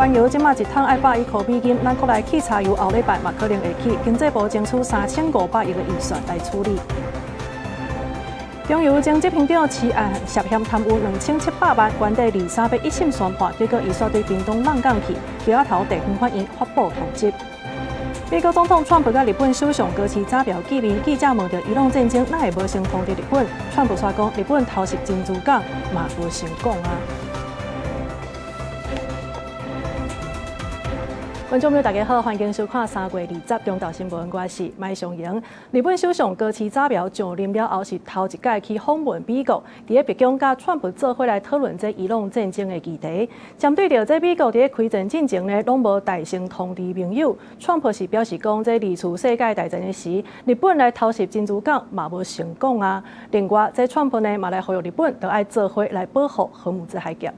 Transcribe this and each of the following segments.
原油這馬一桶愛110箍美金，咱國內汽柴油後禮拜嘛可能會起，經濟部爭取3500億的預算來處理。中油前執行長徐案涉嫌貪污2700萬，原底二三欲一審宣判，結果伊煞對屏東閬港去，橋仔頭地方法院發布通緝。美國總統川普佮日本首相高市早苗見面，記者問著伊朗戰爭，哪會無先通知日本？川普煞講日本偷襲珍珠港嘛無先講啊。觀眾朋友大家好，歡迎收看3月20中晝新聞，我是麥尚瑩。日本首相高市早苗上任了後是頭一擺去訪問美國，佇咧白宮佮川普做伙來討論這伊朗戰爭的議題。針對著這美國佇咧開戰進前呢，攏無代先通知盟友。川普是表示講，這二次世界大戰的時，日本來偷襲珍珠港嘛無先講啊。另外，這川普呢嘛來呼籲日本，著愛做伙來保護荷姆茲海峽。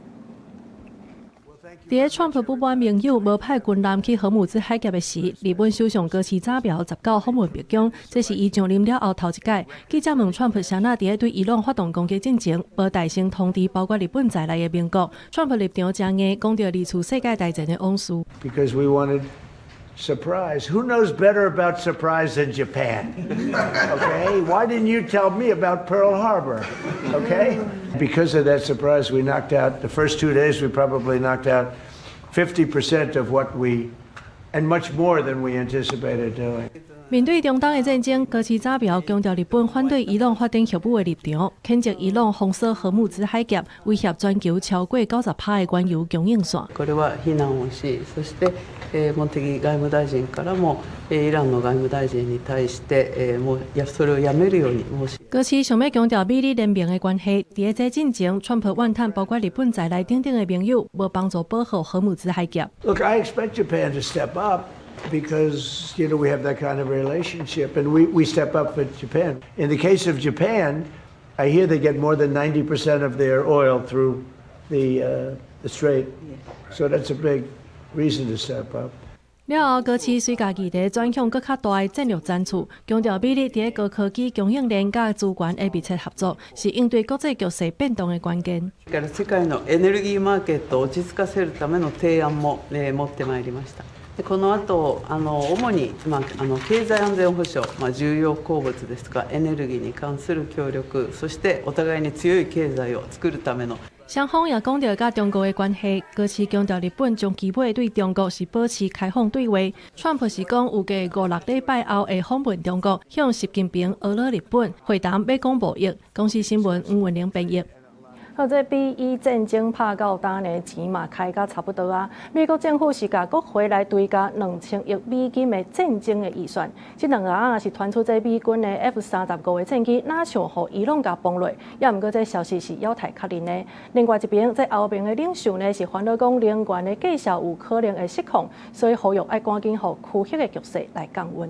佇咧川普不滿盟友無派軍艦去荷姆茲海峽的時，日本首相高市早苗19訪問白宮，這是伊上任了後頭一擺。記者問川普，啥那佇咧對伊朗發動攻擊進前，無代先通知包括日本在內的盟國？川普立場誠硬，講著二次世界大戰的往事。 Because we wanted surprise. Who knows better about surprise than Japan? Okay? Why didn't you tell me about Pearl Harbor? Okay? Because of that surprise, we knocked out, the first 2 days, we probably knocked out 50% of what we, and much more than we anticipated doing. 面對中東的戰爭，高市早苗強調日本反對伊朗發展核武的立場，譴責伊朗封鎖荷姆茲海峽，威脅全球超過90%的原油供應線。これは非難をし、そして茂木外務大臣からもイランの外務大臣に対してもうやそれをやめるように申し。高市想欲強調美日聯盟的關係，佇咧這進前，川普怨嘆包括日本在內等等的盟友無幫助保護荷姆茲海峽。 Look, I expect Japan to step up because we have that kind of relationship and we step up for Japan. In the case of Japan, I hear they get more than 90% of their oil through the strait. So that's a big reason to step up. 了後，高市隨共議題轉向閣較大的戰略層次，強調美日佇咧高科技供應鏈佮資源的密切合作，是應對國際局勢變動的關鍵。世界のエネルギーマーケットを落ち着かせるための提案も持ってまいりました。でこの後主に、まあ、経済安全保障、まあ、重要鉱物ですとかエネルギーに関する協力、そしてお互いに強い経済を作るための。雙方也講著佮中國的關係，高市強調日本長期尾對中國是保持開放對話。川普是講預計五六禮拜後會訪問中國，向習近平呵咾日本會談欲講貿易。公視新聞黃文玲編譯。好，這美伊戰爭拍到今呢，錢嘛開甲差不多啊。美國政府是共國會來追加2000億美金的戰爭的預算。這兩工仔是傳出這美軍的 F-35的戰機，若像予伊朗共崩落，猶毋過這消息是猶待確認的。另外一邊，這歐盟的領袖呢是煩惱講能源的價數有可能會失控，所以呼籲愛趕緊予區域的局勢來降溫。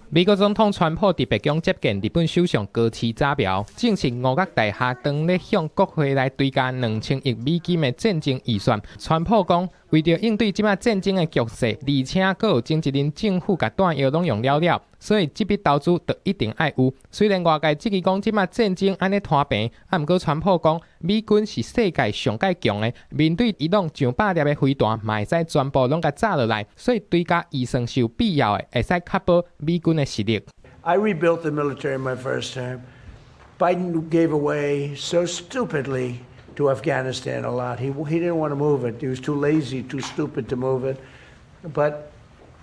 美國總統川普佇白宮接見日本首相高市早苗，證實五角大廈當咧向國會來追加2000億美金的戰爭預算。川普講，為著應對這擺戰爭的局勢，而且閣有前一任政府共彈藥攏用了了，所以這筆投資就一定愛有。雖然外界質疑講這擺戰爭按呢拖平，啊，毋過川普講，美軍是世界上蓋強的，面對伊朗上百粒的飛彈，嘛會使全部攏共炸落來，所以追加預算是有必要的，會使確保美軍的實力。 I rebuilt the military in my first term. Biden gave away so stupidly to Afghanistan a lot. He didn't want to move it. He was too lazy, too stupid to move it. But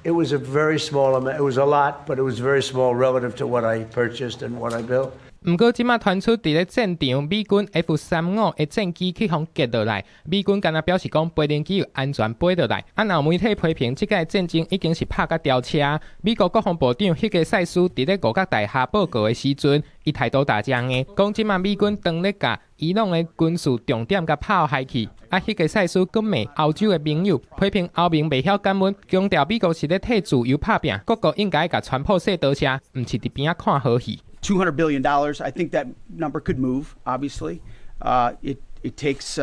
it was a very small amount. It was a lot, but it was very small relative to what I purchased and what I built. 毋過，這馬傳出佇咧戰場，美軍 F-35的戰機去予擊落來，美軍敢若表示講飛行機有安全飛落來。啊，若有媒體批評，這擺戰爭已經是拍甲飆車。美國國防部長彼個賽斯佇咧五角大廈報告的時陣，伊態度大誠硬，講這馬美軍當咧共伊朗的軍事重點共炮害去。啊，彼個賽斯閣罵歐洲的盟友，批評歐盟袂曉感恩，強調美國是咧替自由拍拚，各國應該共川普說多謝，毋是佇邊仔看好戲。 $200 billion. I think that number could move, obviously. It takes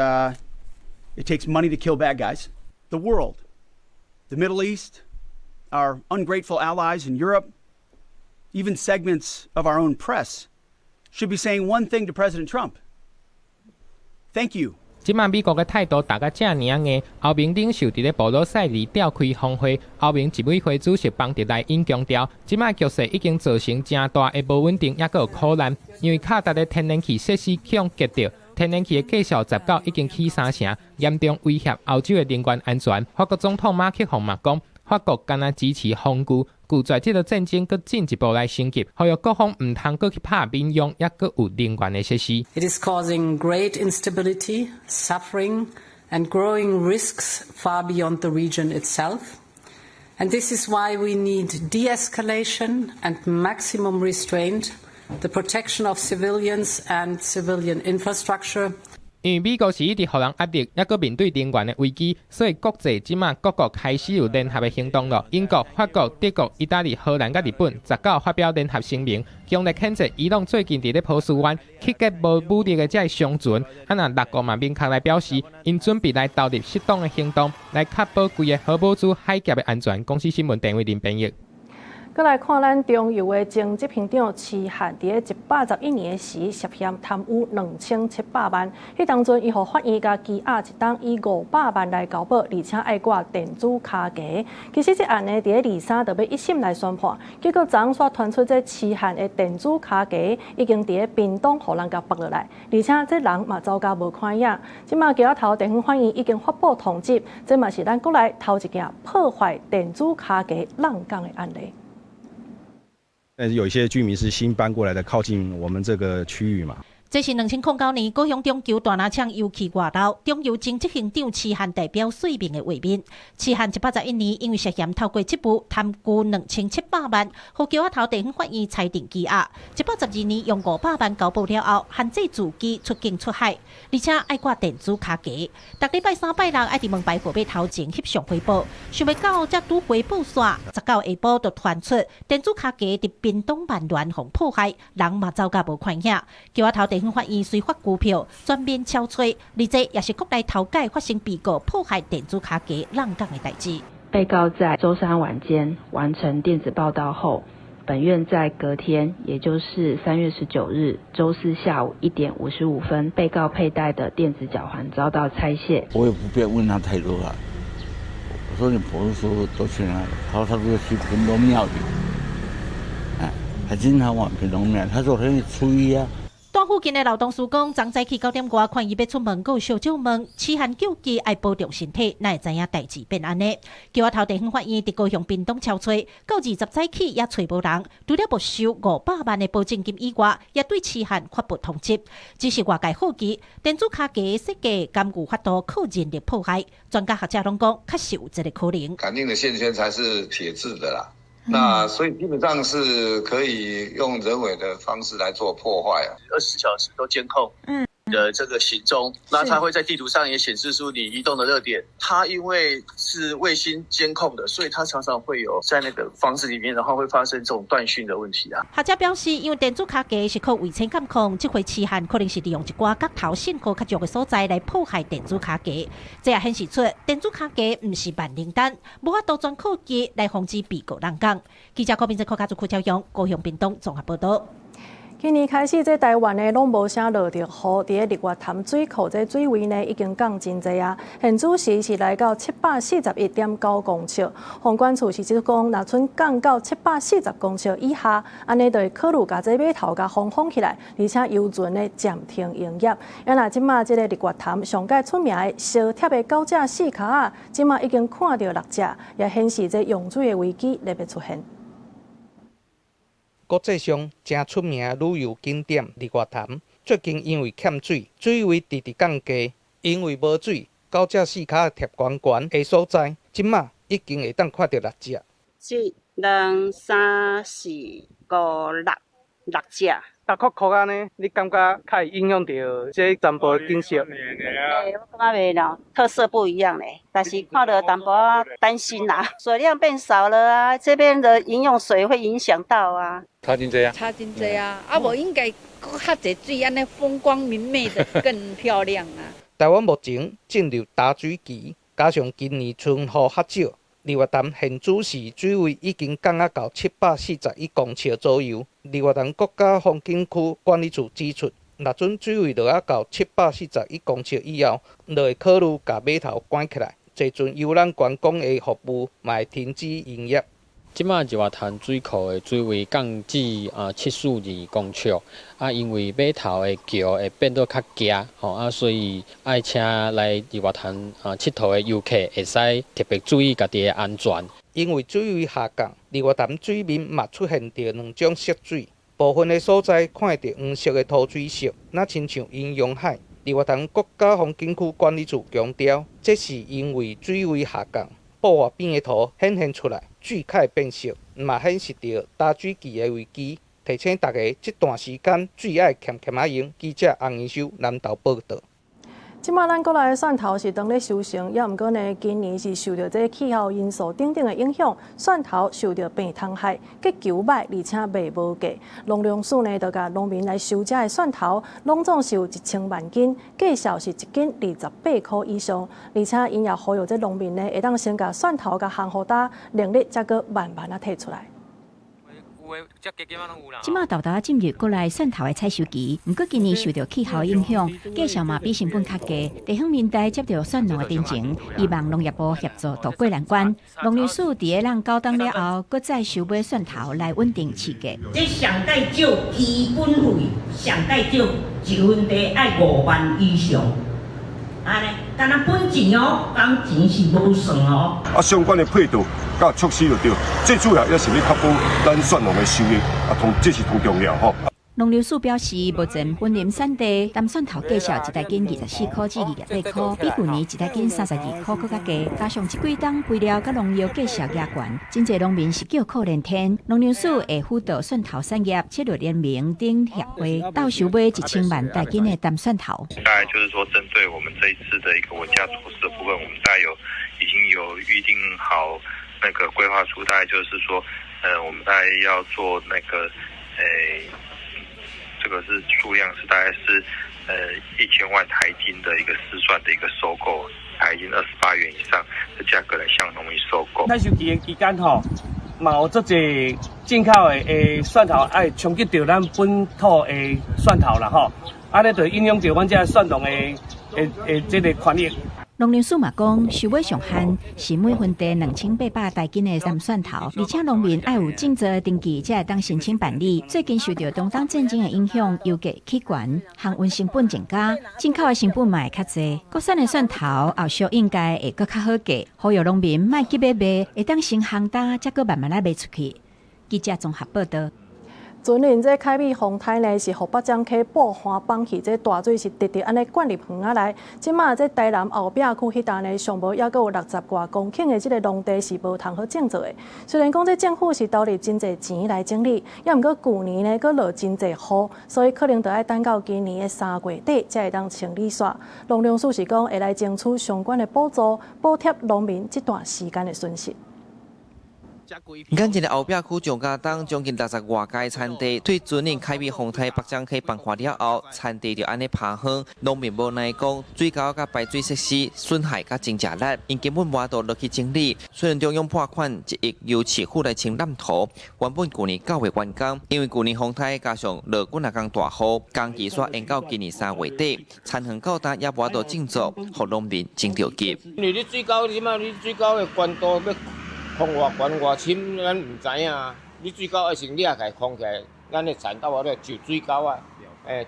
money to kill bad guys. The world, the Middle East, our ungrateful allies in Europe, even segments of our own press should be saying one thing to President Trump. Thank you. 這馬美國的態度打甲遮爾硬，歐盟領袖佇咧布魯塞爾召開峰會，歐盟執委會主席馮德萊恩強調，這馬局勢已經造成誠大的無穩定，抑閣有苦難，因為卡達的天然氣設施予人擊著，天然氣的價數19已經起三成，嚴重威脅歐洲的能源安全。法國總統馬克宏嘛講，法國敢若支持防禦，拒絕這个戰爭閣進一步來升級，呼籲各方毋通閣去拍民用，抑閣有能源的設施。 It is causing great instability, suffering, and growing risks far beyond the region itself. And this is why we need de-escalation and maximum restraint, the protection of civilians and civilian infrastructure. 因為美國是一直予人壓力，抑閣面對能源的危機，所以國際這馬各國開始有聯合的行動囉。英國、法國、德國、意大利、荷蘭佮日本19發表聯合聲明，強烈譴責伊朗最近佇咧波斯灣集結無武力的這个商船。啊，若六國嘛明確來表示，𪜶準備來投入適當的行動，來確保規个荷姆茲海峽的安全。公視新聞鄭偉林編譯。閣來看咱中油的前執行長徐漢，佇咧111年時涉嫌貪污2700萬，彼當陣伊予法院共羈押一冬，以500萬來交保，而且愛掛電子跤鉤。其實這案呢，佇咧23就欲一審來宣判，結果昨昏煞傳出這徐漢的電子跤鉤已經佇咧屏東予人共縛落來，而且這人嘛走甲無看影。這馬橋仔頭地方法院已經發布通緝，這嘛是咱國內頭一件破壞電子跤鉤挵工的案例。但是有一些居民是新搬過來的，靠近我們這個區域嘛。這是2009年高雄中油大林廠油氣外漏，中油前執行長徐漢代表說明的畫面。徐漢111年因為涉嫌透過職務貪污2700萬，予橋仔頭地方法院裁定羈押。112年用500萬交保了後，限制自己出境出海，而且愛掛電子跤鉤。逐禮拜三拜六愛佇門牌號碼頭前翕相回報，想袂到才拄回報煞，19下晡就傳出電子跤鉤佇屏東萬巒予破壞，人嘛走甲無看影。橋仔頭地方法院遂發拘票，全面搜查，而這也是國內頭擺發生被告破壞電子跤鉤挵工的代誌。被告在週三晚間完成電子報到後，本院在隔天，也就是3月19日週四下午1點55分，被告佩戴的電子腳環遭到拆卸。我也不便問他太多了。我說你婆婆說都去哪裡？他說他說去屏東廟裡。哎，他經常往屏東廟。他昨天初一啊。住附近的老同事講，昨早起9點外看伊欲出門，閣有小少問，徐漢叫伊愛保重身體，哪會知影代誌變按呢？橋仔頭地方法院佇高雄屏東搜查，到20早起也揣無人，除了沒收500萬的保證金以外，也對徐漢發布通緝。只是外界好奇，電子跤鉤設計敢有法度靠人力破壞？專家學者攏講，確實有這个可能。感應的線圈才是鐵質的啦。那所以基本上是可以用人為的方式來做破壞啊。24小時都監控的這個行蹤，那它會在地圖上也顯示出你移動的熱點。它因為是衛星監控的，所以它常常會有在那個房子裡面，然後會發生這種斷訊的問題啊。學者表示，因為電子跤鉤是靠衛星監控，這回徐漢可能是利用一寡角頭信號較弱的所在來破壞電子跤鉤。這也顯示出電子跤鉤毋是萬靈丹，無法度全靠伊來防止被告挵工。記者郭明哲、柯家族、柯超勇、高雄屏東綜合報道。今年開始，這台灣呢攏無啥落著雨，佇咧日月潭水庫這水位呢已經降真濟啊。現主時是來到741.9公尺。航管處是指講，若賰降到740公尺以下，按呢就會考慮共這碼頭共封封起來，而且遊船呢暫停營業。啊，若這馬這个日月潭上蓋出名的相疊的九隻四跤仔，這馬已經看著六隻，也顯示這用水的危機咧欲出現。國際上誠出名的旅遊景點日月潭，最近因為欠水，水位直直降低。因為無水，九隻四跤疊懸懸的所在，這馬已經會當看著六隻。一、兩、三、四、五、六，六隻。逐箍箍按呢，你感覺較會影響著這全部的景色？欸，我感覺袂咯，特色不一樣咧。但是看著淡薄仔擔心啦，水量變少了啊，這邊的飲用水會影響到啊。差真濟啊！差真濟啊！啊，無應該閣較濟水，按呢風光明媚的更漂亮啊。台灣目前進入大水期，加上今年春雨較少，日月潭現主時水位已經降啊到741公尺左右。日月潭國家風景區管理處指出，若準水位落啊到741公尺以後，就會考慮共碼頭關起來。這陣遊覽觀光的服務嘛會停止營業。這馬日月潭水庫的水位降至742公尺，啊，因為碼頭的橋會變做較狹，吼啊，所以愛請來日月潭𨑨迌的遊客會使特別注意家己的安全。因為水位下降，日月潭水面嘛出現著兩種色水，部分的所在看會著黃色的塗水色，若親像陰陽海。日月潭國家風景區管理處強調，這是因為水位下降，瀑外邊的塗顯現出來，水較會變色，嘛顯示著焦水季的危機，提醒大家這段時間水愛儉儉仔用。記者洪英修南投報導。這馬咱國內的蒜頭是當咧收成，猶毋過呢，今年是受著這氣候因素等等的影響，蒜頭受著病蟲害，結球䆀，而且賣無價。農糧署呢，就共農民來收遮的蒜頭，攏總收1000萬斤，價數是一斤28箍以上。而且𪜶也呼籲這農民呢，會當先共蒜頭共烘予焦，明日才閣慢慢仔提出來。這馬沓沓進入國內蒜頭的採收期，毋過今年受著氣候影響，價數嘛比成本較低。地方民代接著蒜農的陳情，希望農業部協助渡過難關。農糧署佇咧咱九冬了後，閣再收買蒜頭來穩定市價。這上蓋少基本費，上蓋少一分地愛5萬以上。按呢，敢若本錢哦，工錢是無算哦。啊，相關的配套佮措施就對，最主要也是欲確保咱蒜農的收益，啊，同這是同重要吼。農糧署表示，目前雲林產地甜蒜頭價數一大斤24箍至28箍，比舊年一大斤32箍閣較低。加上這幾冬肥料佮農藥價數加懸，真濟農民是叫苦連天。農糧署會輔導蒜頭產業切入聯盟等協會，鬥收買1000萬大斤的甜蒜頭。大概就是說，針對我們這一次的一個穩價措施的部分，我們大概有已經有預定好那個規劃書，大概就是說，我們大概要做那個，這個是數量是大概是，1000萬台斤的一個試算的一個收購，台斤28元以上的價格來向農民收購。採收期的期間吼，嘛有足濟進口的的蒜頭愛衝擊著咱本土的蒜頭啦吼，按呢就影響著阮這蒜農的的的這個權益。農糧署嘛講，收買上限是每分地2800大斤的甜蒜頭，而且農民愛有種植的登記，才會當申請辦理。最近受著中東戰爭的影響，油價起懸，航運成本增加，進口的成本嘛會較濟。國產的蒜頭後續應該會閣較好價，呼籲農民莫急欲賣，會當先烘焦，才閣慢慢仔賣出去。記者綜合報導。前年這凱美風颱呢，是予北漳溪布旱崩去，這大水是直直按呢灌入園仔內。這馬這台南後壁區彼搭呢，上無猶閣有60外公頃的這个農地是無通好種作的。雖然講這政府是投入真濟錢來整理，猶毋過舊年呢，閣落真濟雨，所以可能著愛等到今年的3月底才會當清理煞。農糧署是講會來爭取相關的補助，補貼農民這段時間的損失。眼前的後壁區蔣家東將近60外家田地，對前年凱美風颱北漳溪崩岸了後，田地就按呢拋荒，農民無奈講，水溝佮排水設施損害佮真濟力，𪜶根本無法度落去整理。雖然中央撥款1億由市府來清濫土，原本舊年9月完工，因為舊年風颱加上落幾若工大雨，工期煞延到今年3月底，田園到今也無法度種作，予農民真著急。因為你水溝，你這馬你水溝的懸度欲空偌懸偌深，咱毋知影。你水溝愛先掠起來空起來，咱的田到我咧就水溝啊，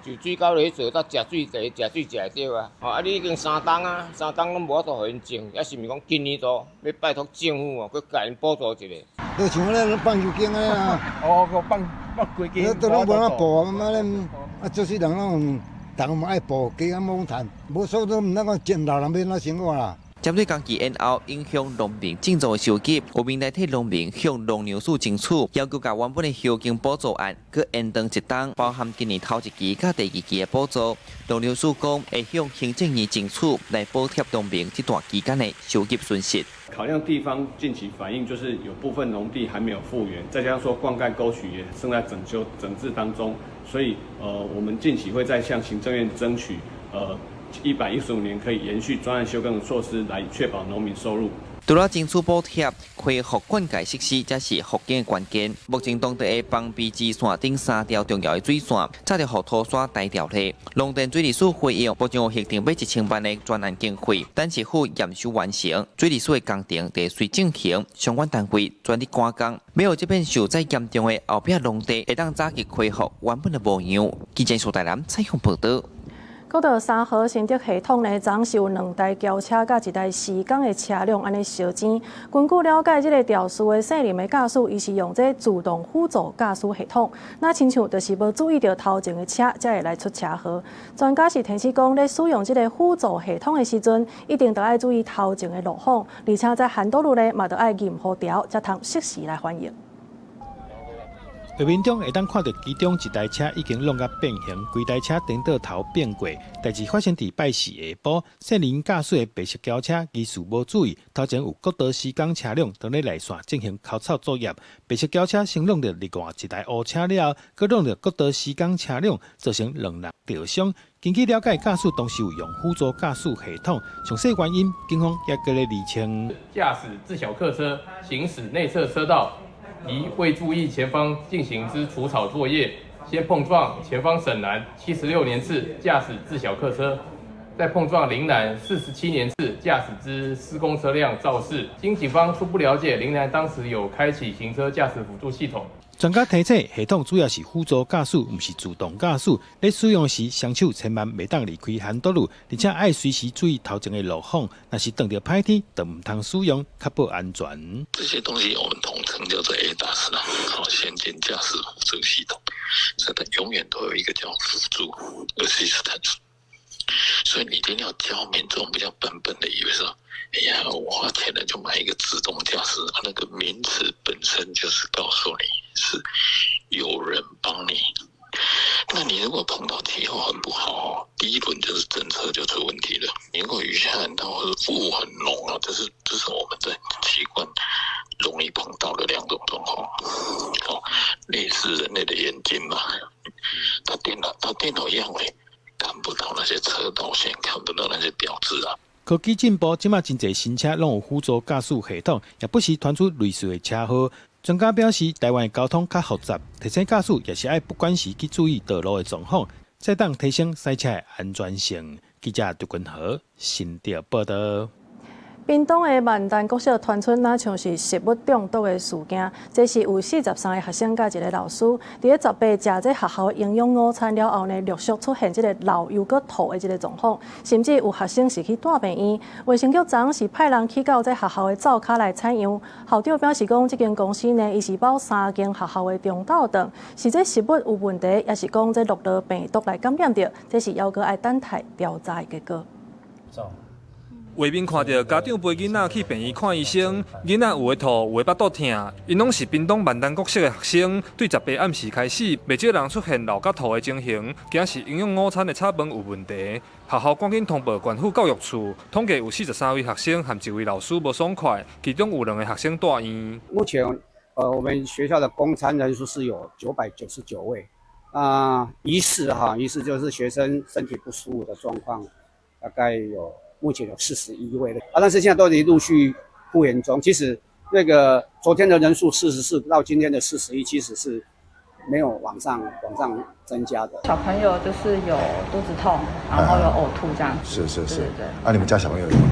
就水溝落去做到食水茶，食水食會著啊。吼啊！你已經三冬啊，三冬攏無法度予𪜶種，抑是毋是講今年度欲拜託政府哦，閣共𪜶補助一下。就像咧放油間安呢啊。哦，閣放放規間。都攏無法補啊！媽咧，啊，做世人攏，逐个嘛愛補，加減攏趁，無所都毋知講種老人欲按怎生活啦。針對工期延後影響農民種作的收入，有民代替農民向農糧署爭取，要求共原本的休耕補助案閣延長一冬，包含今年頭一期佮第二期的補助。農糧署講會向行政院爭取來補貼農民這段期間的收入損失。考量地方近期反映，就是有部分農地還沒有復原，再加上說灌溉溝渠也正在整修整治當中，所以我們近期會再向行政院爭取，115年可以延續專案休耕的措施，來確保農民收入。除了爭取補貼、恢復灌溉設施，才是復耕的關鍵。目前當地的防備支線頂三條重要的水線，早就予土沙呆掉咧。農田水利署回應，目前有核定欲1000萬的專案經費，等市府驗收完成，水利署的工程就隨進行，相關單位全力趕工，欲予這片受災嚴重的後壁農地會當早日恢復原本的模樣。記者蘇大南採訪報導。講到三和新竹系統呢，昨是有兩台轎車佮一台施工的車輛按呢相爭。根據了解，這个肇事的姓林的駕駛，伊是用這自動輔助駕駛系統，那親像就是無注意著頭前的車，才會來出車禍。專家是提醒講，咧使用這个輔助系統的時陣，一定著愛注意頭前的路況，而且在限道路咧嘛，著愛驗雨條，才通適時來反應。畫面中會當看著其中一台車已經弄甲變形，規台車顛倒頭變過。代誌發生佇拜四下晡，姓林駕駛的白色轎車疑似無注意，頭前有國道施工車輛當咧內線進行溝草作業，白色轎車先挵著另外一台烏車了後，閣挵著國道施工車輛，造成兩人著傷。根據了解，駕駛當時有用輔助駕駛系統，詳細原因警方猶閣咧釐清。駕駛自小客車行駛內側車道，疑未注意前方進行之除草作業，先碰撞前方沈男76年次駕駛自小客車，再碰撞林男47年次駕駛之施工車輛肇事。經警方初步了解，林男當時有開啟行車駕駛輔助系統。專家提醒，系統主要是輔助駕駛，毋是自動駕駛。咧使用時，雙手千萬袂當離開輪舵，而且愛隨時注意頭前的路況。若是碰著歹天，就毋通使用，確保安全。這些東西我們統稱叫做 ADAS 啦，好，先進駕駛輔助系統，所以它永遠都有一個叫輔助 assistance。所以你一定要教民眾，不要笨笨的以為說，哎呀，我花錢了就買一個自動駕駛，那個名詞本身就是告訴你是有人幫你。那你如果碰到氣候很不好，第一輪就是偵測就出問題了。你如果雨下很大或者霧很濃啊，這是我們在習慣容易碰到的兩種狀況。哦，類似人類的眼睛嘛，它電腦一樣會看不到那些車道線，看不到那些標誌啊。科技進步，這馬真濟新車攏有輔助駕駛系統，也不時傳出類似的車禍。專家表示，台灣的交通較複雜，提醒駕駛也是愛不管時去注意道路的狀況，才當提升賽車的安全性。記者杜君豪新竹報導。屏東的萬丹國小傳出若像是食物中毒的事件，這是有43个學生佮一个老師，佇咧18食這學校營養午餐了後呢，陸續出現這个漏油閣吐的這个狀況，甚至有學生是去帶病院。衛生局昨是派人去到這學校的灶跤來採樣，校長表示講，這間公司呢，伊是包三間學校的中晝頓，是這食物有問題，抑是講這諾羅病毒來感染著，這是猶閣愛等待調查的結果。畫面看著家長陪囡仔去病院看醫生，囡仔有的吐，有的腹肚疼，𪜶攏是屏東萬丹國小的學生。對18暗時開始，袂少人出現漏佮吐的情形，驚是營養午餐的炒飯有問題。學校趕緊通報縣府教育處，統計有43位學生和1位老師無爽快，其中有2個學生住院。目前，我們學校的供餐人數是有999位，疑似就是學生身體不舒服的狀況，大概有。目前有41位的啊，但是現在都已經陸續復原中。其實那個昨天的人數44到今天的41，其實是沒有往上增加的。小朋友就是有肚子痛，然後有嘔吐這樣。是是是。對對對。啊，你們家小朋友有嗎？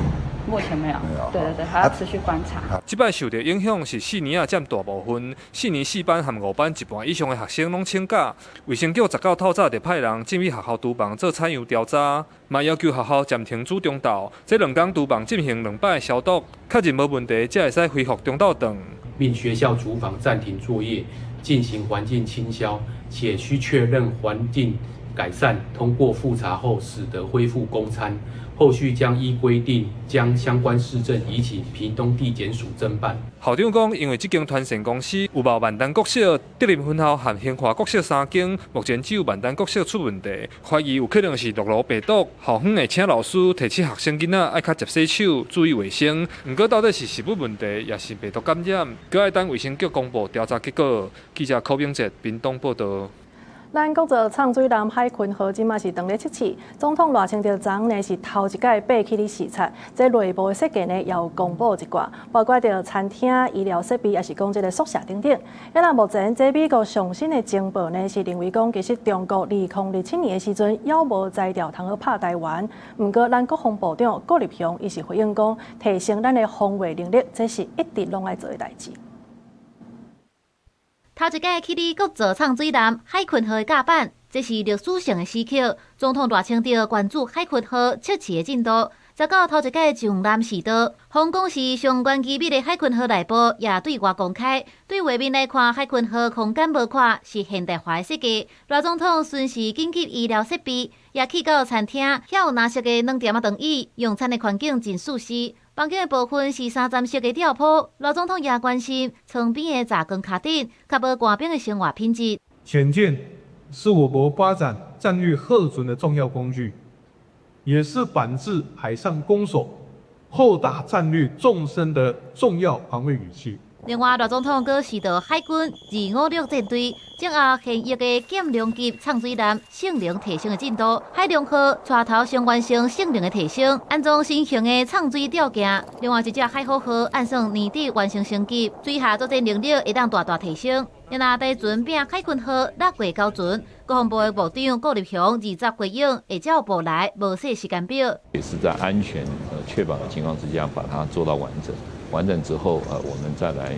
目前沒有。沒有。對對對，還要持續觀察。這擺受著影響是4年仔佔大部分，4年4班和5班一半以上的學生攏請假。衛生局19透早就派人進去學校廚房做採樣調查，嘛要求學校暫停煮中晝。這兩工廚房進行2擺消毒，確認無問題，才會使恢復中晝頓。命學校廚房暫停作業，進行環境清消，且需確認環境改善，通過複查後，使得恢復供餐。後續將依規定將相關市政移請屏東地檢署偵辦。校長講，因為這間傳承公司有包萬丹國小、德林分校和興華國小3間，目前只有萬丹國小出問題，懷疑有可能是諾羅病毒。校方會請老師提醒學生囡仔愛較捷洗手，注意衛生。毋過到底是食物問題，抑是病毒感染，閣愛等衛生局公布調查結果。記者柯炳哲屏東報導。咱國造藏水艦海鯤號這馬是當咧測試，總統賴清德昨昏呢是頭一擺爬去咧視察，這內部的設計呢也有公布一寡，包括著餐廳、醫療設備，抑是講這個宿舍等等。啊，目前這美國上新的情報呢是認為講，其實中國2027年的時陣，猶無才調通好拍台灣。毋過咱國防部長顧立雄伊是回應講，提升咱的防衛能力，這是一直攏愛做的代誌。頭一擺去咧國造藏水艦海鯤號的甲板，這是歷史性的時刻。總統賴清德關注海鯤號測試的進度。19頭一擺上艦試導，風講是上懸機密的海鯤號內部也對外公開。對外面來看，海鯤號空間無闊，是現代化的設計。賴總統巡視緊急醫療設備，也去到餐廳，遐有藍色的軟墊仔長椅，用餐的環境真舒適。房間的部分是三層式的吊鋪，賴總統也關心床邊的雜光卡頂，確保官兵的生活品質。潛艦是我國發展戰略嚇阻的重要工具，也是反制海上封鎖、擴大戰略縱深的重要防衛武器。另外，賴總統閣視導海軍256戰隊，正後現役的劍龍級藏水艦性能提升的進度，海龍號帶頭先完成性能的提升，安裝新型的藏水吊鏡。另外一隻海虎號按算年底完成升級，水下作戰能力會當大大提升。若台船變海鯤號六月交船，國防部的部長顧立雄20回應，會照步來，無設時間表。也是在安全確保的情況之下，把它做到完整。完整之後，我們再來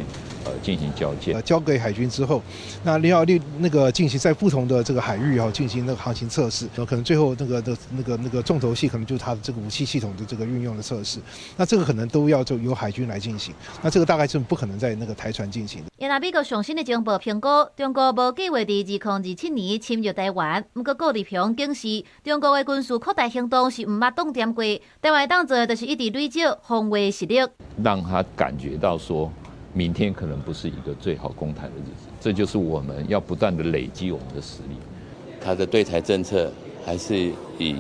進行交接。交給海軍之後，那你要那個進行在不同的這個海域哈進行那個航行測試，可能最後那個的那個那個重頭戲可能就是它的這個武器系統的這個運用的測試。那這個可能都要就由海軍來進行。那這個大概是不可能在那個台船進行的。因為美國上新的情報評估，中國無計劃佇2027年侵入台灣。毋過顧立雄警示，中國的軍事擴大行動是毋捌擋斷過，台灣當做的就是一直累積防衛實力，讓他感覺到說，明天可能不是一個最好攻台的日子。這就是我們要不斷的累積我們的實力。他的對台政策還是以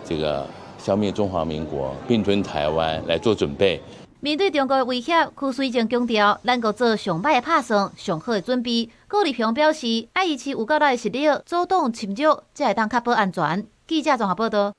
這個消滅中華民國、併吞台灣來做準備。面對中國的威脅，柯水正強調，咱國做上歹的拍算，上好的準備。顧立雄表示，愛維持有夠力的實力，阻擋侵略，才會當確保安全。記者綜合報導。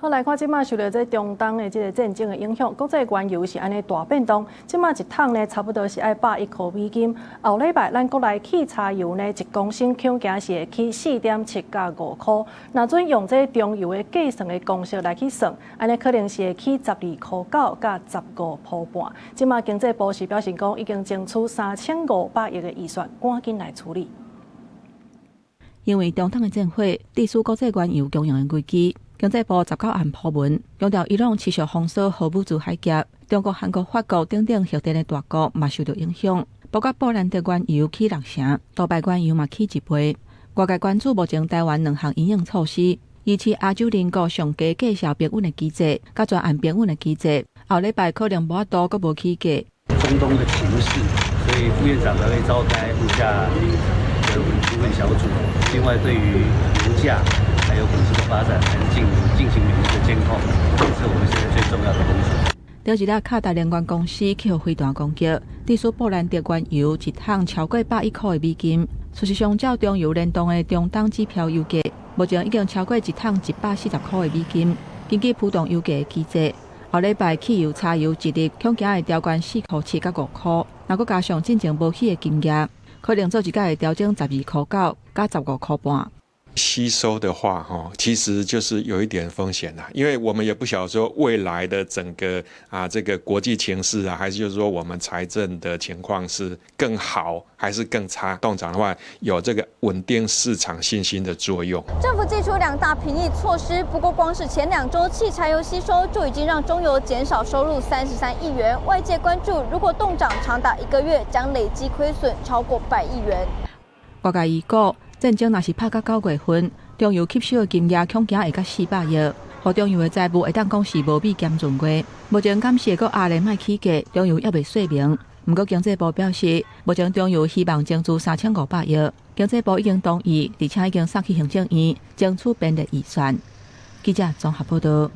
好，來看這馬受著這中東的這個戰爭的影響，國際原油是按呢大變動。這馬一桶呢，差不多是愛101塊美金。後禮拜咱國內汽柴油呢，一公升恐驚是會起4.7到5塊。若準用這中油的計算的公式來去算，按呢可能是會起12塊9佮15塊半。這馬經濟部是表示講，已經爭取3500億的預算，趕緊來處理。因為中東的戰火，致使國際原油供應的危機。經濟部19暗鋪文，強調伊朗持續封鎖荷姆茲海峽，中國、韓國、法國等等核電的大國嘛受著影響，包括布蘭特原油起六成，杜拜原油嘛起一倍。外界關注目前台灣兩項因應措施，維持亞洲鄰國上低價售冰穩的機制，佮全岸平穩的機制，後禮拜可能無法度閣無起價。中東的情勢，所以副院長才會召開物價的顧問小組。另外，對於油價還有股市的發展，還是進行每日的監控，這是我們現在最重要的工作。頂一日卡達能源公司去予飛彈攻擊，致使布蘭特原油一桶超過101塊的美金。事實上，照中油聯動的中東指標油價，目前已經超過一桶140塊的美金。根據浮動油價的機制，後禮拜汽油、柴油一日恐驚會調懸4.7塊到5塊，若閣加上進前無起的金額，可能做一改會調整12塊9佮15塊半。吸收的話，哈，其實就是有一點風險啦，因為我們也不曉得說未來的整個啊這個國際情勢啊，還是就是說我們財政的情況是更好還是更差？凍漲的話，有這個穩定市場信心的作用。政府祭出兩大平抑措施，不過光是前2週汽柴油吸收就已經讓中油減少收入33億元。外界關注，如果凍漲長達一個月，將累計虧損超過100億元。外界預估，戰爭若是拍到9月份，中油吸收的金額恐驚會到400億，予中油的債務會當講是無米兼閏月。目前敢是會閣壓力莫起價，中油猶未說明。毋過經濟部表示，目前中油希望爭取3500億，經濟部已經同意，而且已經送去行政院爭取編列預算。記者綜合報導。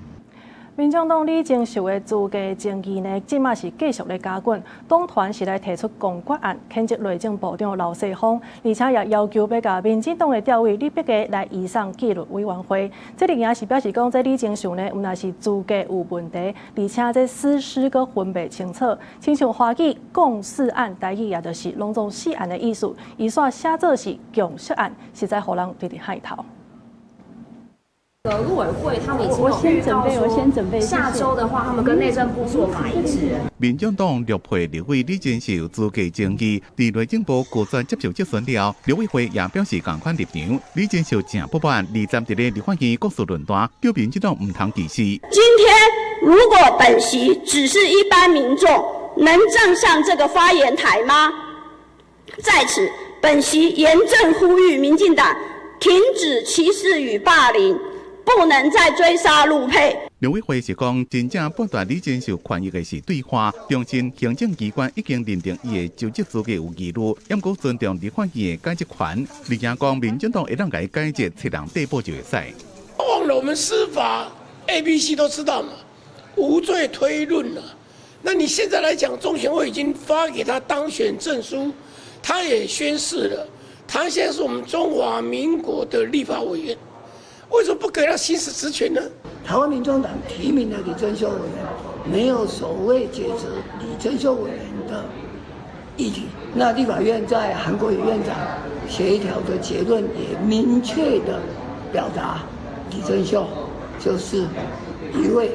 民眾黨李貞秀的資格爭議呢，這馬是繼續咧加滾。黨團是來提出公決案，譴責內政部長劉世鋒，而且也要求欲共民進黨的調委李碧華來移送紀律委員會。這裡也是表示講，這李貞秀呢，毋但是資格有問題，而且這私私閣分袂清楚，親像華語共識案，台語也就是攏總死案的意思，伊煞寫做是共識案，實在予人直直害頭。陸委會他們已經有預告說，下週的話，他們跟內政部做法一致。民進黨陸配立委李貞秀資格爭議，佇內政部拒絕接受質詢了，陸委會也表示仝款立場。李貞秀誠不滿，20佇咧立法院國事論壇，叫民進黨毋通歧視。今天如果本席只是一般民眾，能站上這個發言台嗎？在此，本席嚴正呼籲民進黨停止歧視與霸凌。不能再追殺陸配。陸委會是講，真正剝奪李貞秀權益的是對話。重申行政機關已經認定伊的就職資格有疑慮，毋過尊重立法院的解職權。而且講，民進黨會當共伊解職，揣人遞補就會使。忘了我們司法 A、B、C 都知道嘛，無罪推論了。那你現在來講，中選會已經發給他當選證書，他也宣誓了，他現在是我們中華民國的立法委員。為什麼不給他行使職權呢？台灣民眾黨提名的李貞秀委員，沒有所謂解職李貞秀委員的議題。那立法院在韓國瑜院長協調的結論也明確的表達，李貞秀就是一位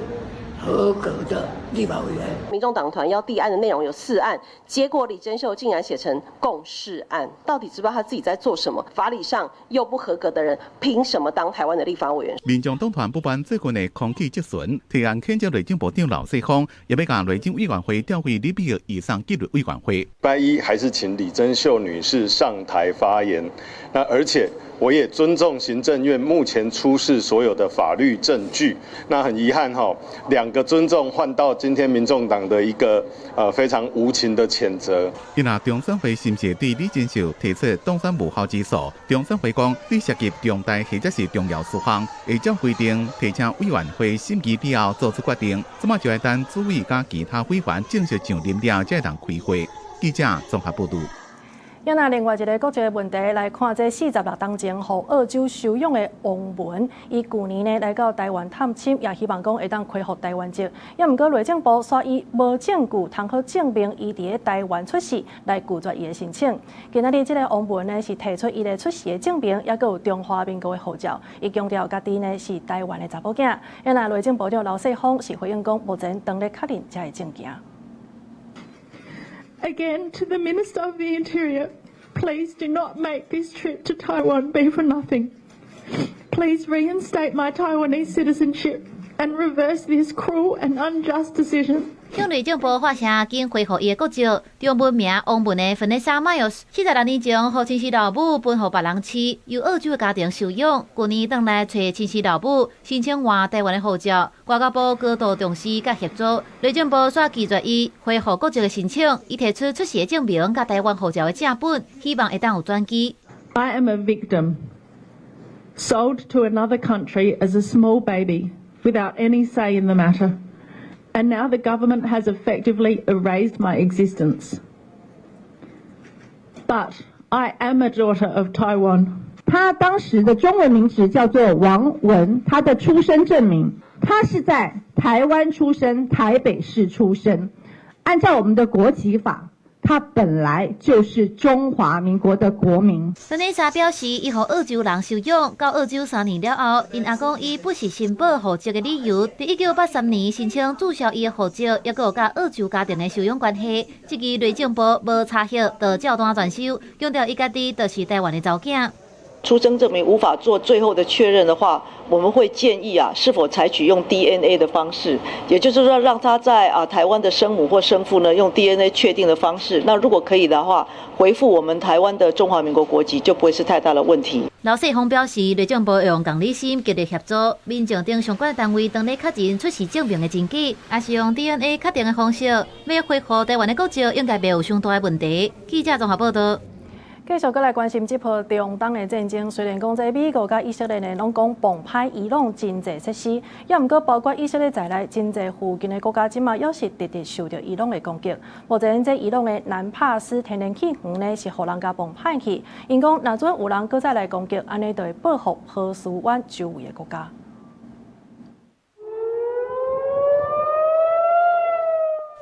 合格的立法委員。民眾黨團要遞案的內容有4案，結果李貞秀竟然寫成共識案，到底知不知道他自己在做什麼？法理上又不合格的人，憑什麼當台灣的立法委員？民眾黨團不滿最近的空氣質詢，提案譴責內政部長劉世鋒，也欲共內政委員會調委李碧華移送紀律委員會。拜一還是請李貞秀女士上台發言，那而且我也尊重行政院目前出示所有的法律證據。那很遺憾哈，兩個尊重換到今天民眾黨的一個非常無情的譴責。伊若中選會是毋是對李貞秀提出當選無效之訴？中選會講，對涉及重大或者是重要事項，會照規定提請委員會審議之後做出決定。這馬就愛等主委佮其他委員正式上任了，才會當開會。記者綜合報道。那另外一个國際問題來看，這46冬前予澳洲收養的王文，伊舊年呢來到台灣探親，也希望講會當恢復台灣籍。也毋過內政部煞以無證據通好證明伊佇咧台灣出世來拒絕伊的申請。今仔日這个王文呢是提出伊的出世的證明，猶閣有中華民國的護照。伊強調家己呢是台灣的查某囝。那內政部長劉世鋒是回應講，目前當咧確認這个證件。 Again, to the Minister of the Interior, please do not make this trip to Taiwan be for nothing. Please reinstate my Taiwanese citizenship and reverse this cruel and unjust decision. 向內政部發聲，緊恢復伊的國籍。中文名王文的芬妮莎·邁爾斯，46年前，予親生老母分予別人飼，由澳洲的家庭收養。舊年轉來揣親生老母，申請換台灣的護照。外交部高度重視佮協助，內政部煞拒絕伊恢復國籍的申請。伊提出出世的證明佮台灣護照的正本，希望會當有轉機。 I am a victim, sold to another country as a small baby without any say in the matter. And now the government has effectively erased my existence. But I am a daughter of Taiwan. 他當時的中文名字叫做王文，他的出生證明，他是在台灣出生，台北市出生。按照我們的國籍法，他本來就是中華民國的國民。芬妮莎表示，伊予澳洲人收養，到澳洲3年了後，𪜶阿公以不實申報戶籍的理由，佇1983年申請註銷伊的戶籍，猶閣有佮澳洲家庭的收養關係。這支內政部無查核，就照單全收，強調伊家己就是台灣的查某囝。出生證明無法做最後的確認的話，我們會建議啊，是否採取用 DNA 的方式，也就是說，讓他在台灣的生母或生父呢，用 DNA 確定的方式。那如果可以的話，恢復我們台灣的中華民國國籍就不會是太大的問題。劉世鋒表示，內政部會用同理心極力協助民政等相關單位，當咧確認出世證明的真假，也是用 DNA 確定的方式，欲恢復台灣的國籍，應該袂有傷大的問題。記者綜合報道。繼續閣來關心這波中東的戰爭。雖然講這美國佮以色列呢，攏講磅拍伊朗真濟設施，也毋過包括以色列在內，真濟附近的國家，這馬猶是直直受著伊朗的攻擊。目前這伊朗的南帕斯天然氣園呢，是予人共磅拍去。𪜶講，若準有人閣再來攻擊，按呢就會報復波斯灣周圍的國家。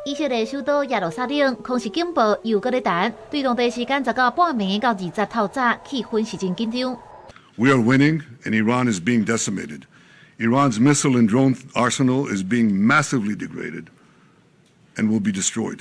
以色列首都耶路撒冷空襲警報又閣咧彈，對當地時間19半暝到20透早，氣氛是真緊張。 We are winning, and Iran is being decimated. Iran's missile and drone arsenal is being massively degraded and will be destroyed.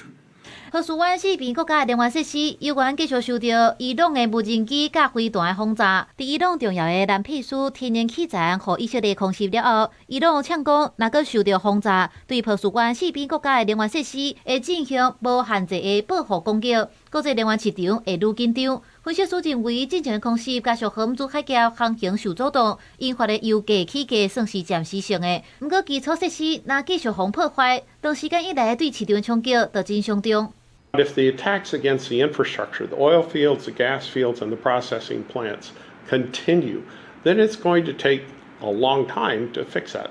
波斯灣四邊國家的能源設施，猶原繼續受著伊朗的無人機佮飛彈的轟炸。佇伊朗重要的南帕斯天然氣站，予以色列空襲了後，伊朗嗆講，若閣受著轟炸，對波斯灣四邊國家的能源設施會進行無限制的報復攻擊，國際能源市場會愈緊張。分析師認為，進前的空襲加上荷姆茲海峽航行受阻擋，引發的油價起價算是暫時性的。毋過基礎設施若繼續予破壞，長時間以來對市場的衝擊就真傷重。 If the attacks against the infrastructure, the oil fields, the gas fields, and the processing plants continue, then it's going to take a long time to fix that.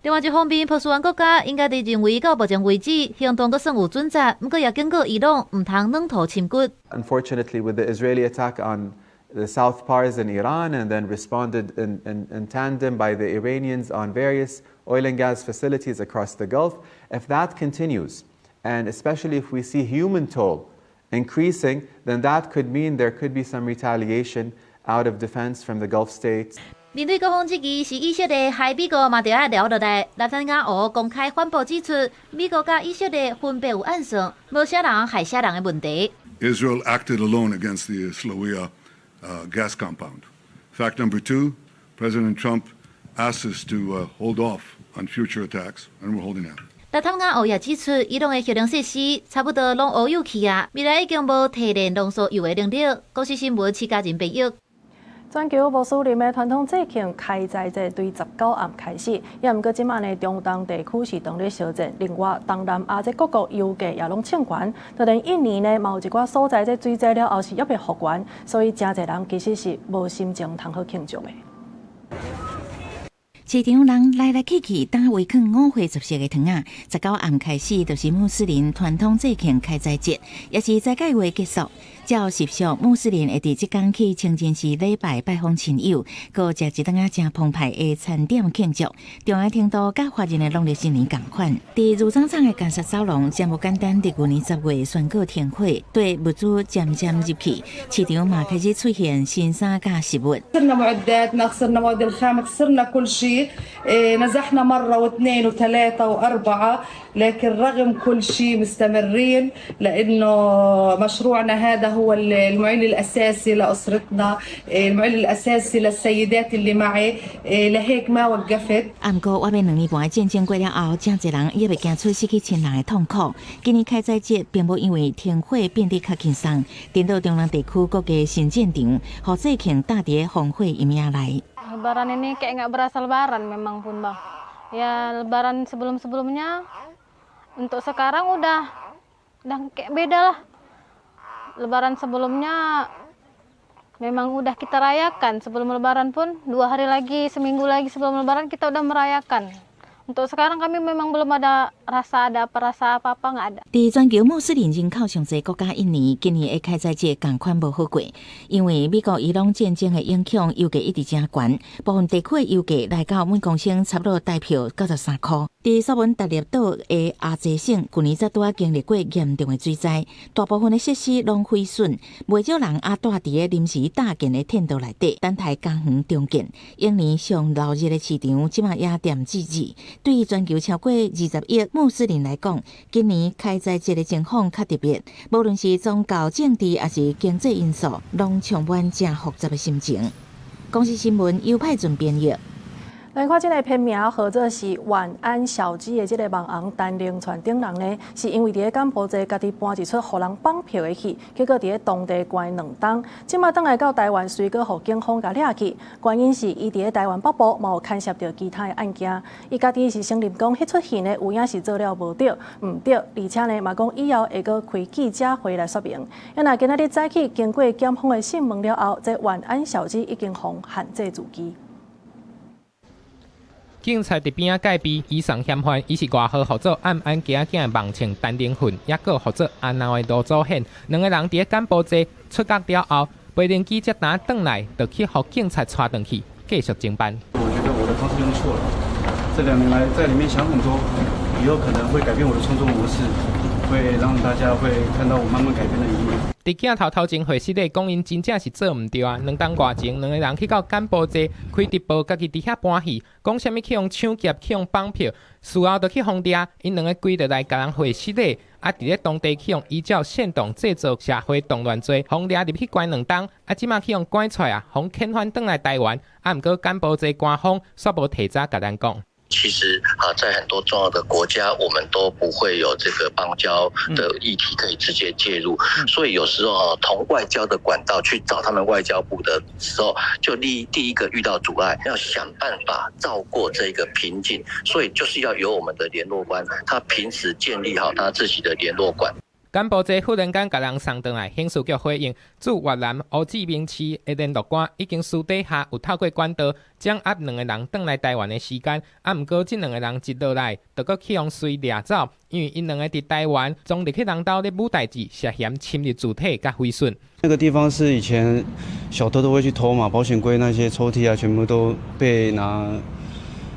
另外一方面，波斯灣國家應該佇認為到目前為止行動閣算有準則，毋過也警告伊朗毋通軟塗深骨。 Unfortunately, with the Israeli attack on the South Pars in Iran, and then responded in tandem by the Iranians on various oil and gas facilities across the Gulf, if that continues, and especially if we see human toll increasing, then that could mean there could be some retaliation out of defense from the Gulf states. 面對各方質疑，是以色列害美國嘛，著愛留落來。內塔尼亞胡公開反駁指出，美國佮以色列分別有暗算，無啥人害啥人的問題。 Israel acted alone against the Sloia gas compound. Fact number two, President Trump asked us to hold off on future attacks, and we're holding out. 內塔尼亞胡也指出，伊朗的核能設施差不多攏烏有去啊，未來已經無提煉濃縮鈾的能力。公視新聞徐家仁編譯。全球穆斯林的傳統節慶開齋節對19暗開始，也毋過這馬呢中東地區是當咧相戰，另外東南亞這各國油價也攏衝懸，就連印尼呢嘛有一寡所在這水災了後是猶未復原，所以誠濟人其實是無心情通好慶祝的。市場人來來去去，擔圍囥五花十色的糖仔。19暗開始，就是穆斯林傳統節慶開齋節，也是齋戒月結束。照習俗，穆斯林會佇這工去清真寺禮拜、拜訪親友，閣食一頓仔誠澎湃的餐點慶祝。重要程度佮華人的農曆新年仝款。佇乳廠廠的加薩走廊，誠無簡單。佇舊年10月宣告停火，對物資漸漸入去，市場嘛開始出現新衫佮食物。 خسرنا معداتنا، خسرنا مواد الخام، خسرنا كل شيء. نزحنا مرة واثنين وثلاثة وأربعة، لكن رغم كل شيء مستمرين لأنه مشروعنا هذا هو المعيل الأساسي لأسرتنا، المعيل الأساسي للسيدات اللي معي، لهيك ما وقفت。毋過，外面2年半的戰爭過了後，誠濟人猶未行出失去親人的痛苦。今年開齋節並無因為停火變得較輕鬆，顛倒中東地區各地新戰場，予節慶搭佇烽火陰影內。 Lebaran ini kayak nggak berasa lebaran memang pun bang. Ya lebaran sebelum-sebelumnya untuk sekarang udah kayak beda lah. Lebaran sebelumnya memang udah kita rayakan. Sebelum lebaran pun 2 hari lagi, seminggu lagi sebelum lebaran kita udah merayakan. Untuk sekarang kami memang belum ada rasa ada apa rasa apa-apa nggak ada. 佇全球穆斯林人口上濟國家印尼，今年的開齋節仝款無好過，因為美國伊朗戰爭的影響，油價一直誠懸，部分地區的油價來到每公升差不多台票93箍。佇蘇門答臘島的阿濟省，舊年才拄仔經歷過嚴重的水災，大部分的設施攏毀損，袂少人猶蹛佇咧臨時搭建的天道內底，等待家園重建。印尼上鬧熱的市場，這馬也恬寂寂。對全球超過20億穆斯林來講，今年開齋節的情況較特別，無論是宗教、政治，抑是經濟因素，攏充滿誠複雜的心情。公視新聞，尤派準編譯。來看這个片名號做是晚安小雞的這个網紅陳龍傳等人呢，是因為佇咧柬埔寨家己搬一齣予人綁票的戲，結果佇咧當地關兩冬，這馬轉來到台灣，隨閣予警方共掠去。原因是伊佇咧台灣北部嘛有牽涉著其他的案件，伊家己是承認講彼齣戲呢有影是做了無對，毋對，而且呢嘛講以後會閣開記者會來說明。啊若今仔日早起經過檢方的訊問了後，這晚安小雞已經予限制住居。警察佇邊仔戒備，移送嫌犯，伊是外號號做暗安囝仔的網紅陳龍訓，抑閣號做阿鬧的盧祖顯，兩个人佇咧柬埔寨出獄了後，飛行機才轉轉來，就去予警察帶轉去，繼續偵辦。我覺得我的方式用錯了，這2年來在裡面想很多，以後可能會改變我的創作模式，會讓大家會看到我慢慢改變的一面。佇鏡頭頭前會室內講𪜶真正是做毋對啊！兩冬外前，兩个人去到柬埔寨開直播，家己佇遐搬戲，講啥物去予搶劫、去予綁票，事後就去予掠。𪜶兩个規日來共人會失禮，啊，佇咧當地去予依照煽動製造社會動亂罪，予掠入去關兩冬，啊，這馬去予趕出來啊，予遣返轉來台灣，啊，毋過柬埔寨官方煞無提早共咱講。其實啊，在很多重要的國家，我們都不會有這個邦交的議題可以直接介入，所以有時候啊，從外交的管道去找他們外交部的時候，就第一個遇到阻礙，要想辦法繞過這個瓶頸，所以就是要由我們的聯絡官，他平時建立好他自己的聯絡管。柬埔寨忽然間共人送轉來，刑事局回應駐越南胡志明市的聯絡官已經私底下有透過管道掌握兩个人轉來台灣的時間，啊，毋過這兩个人一落來，就閣去予隨掠走，因為𪜶兩个佇台灣闖入去人兜咧舞代誌，涉嫌侵入住體佮毀損。那個地方是以前小偷都會去偷嘛，保險櫃那些抽屜啊，全部都被拿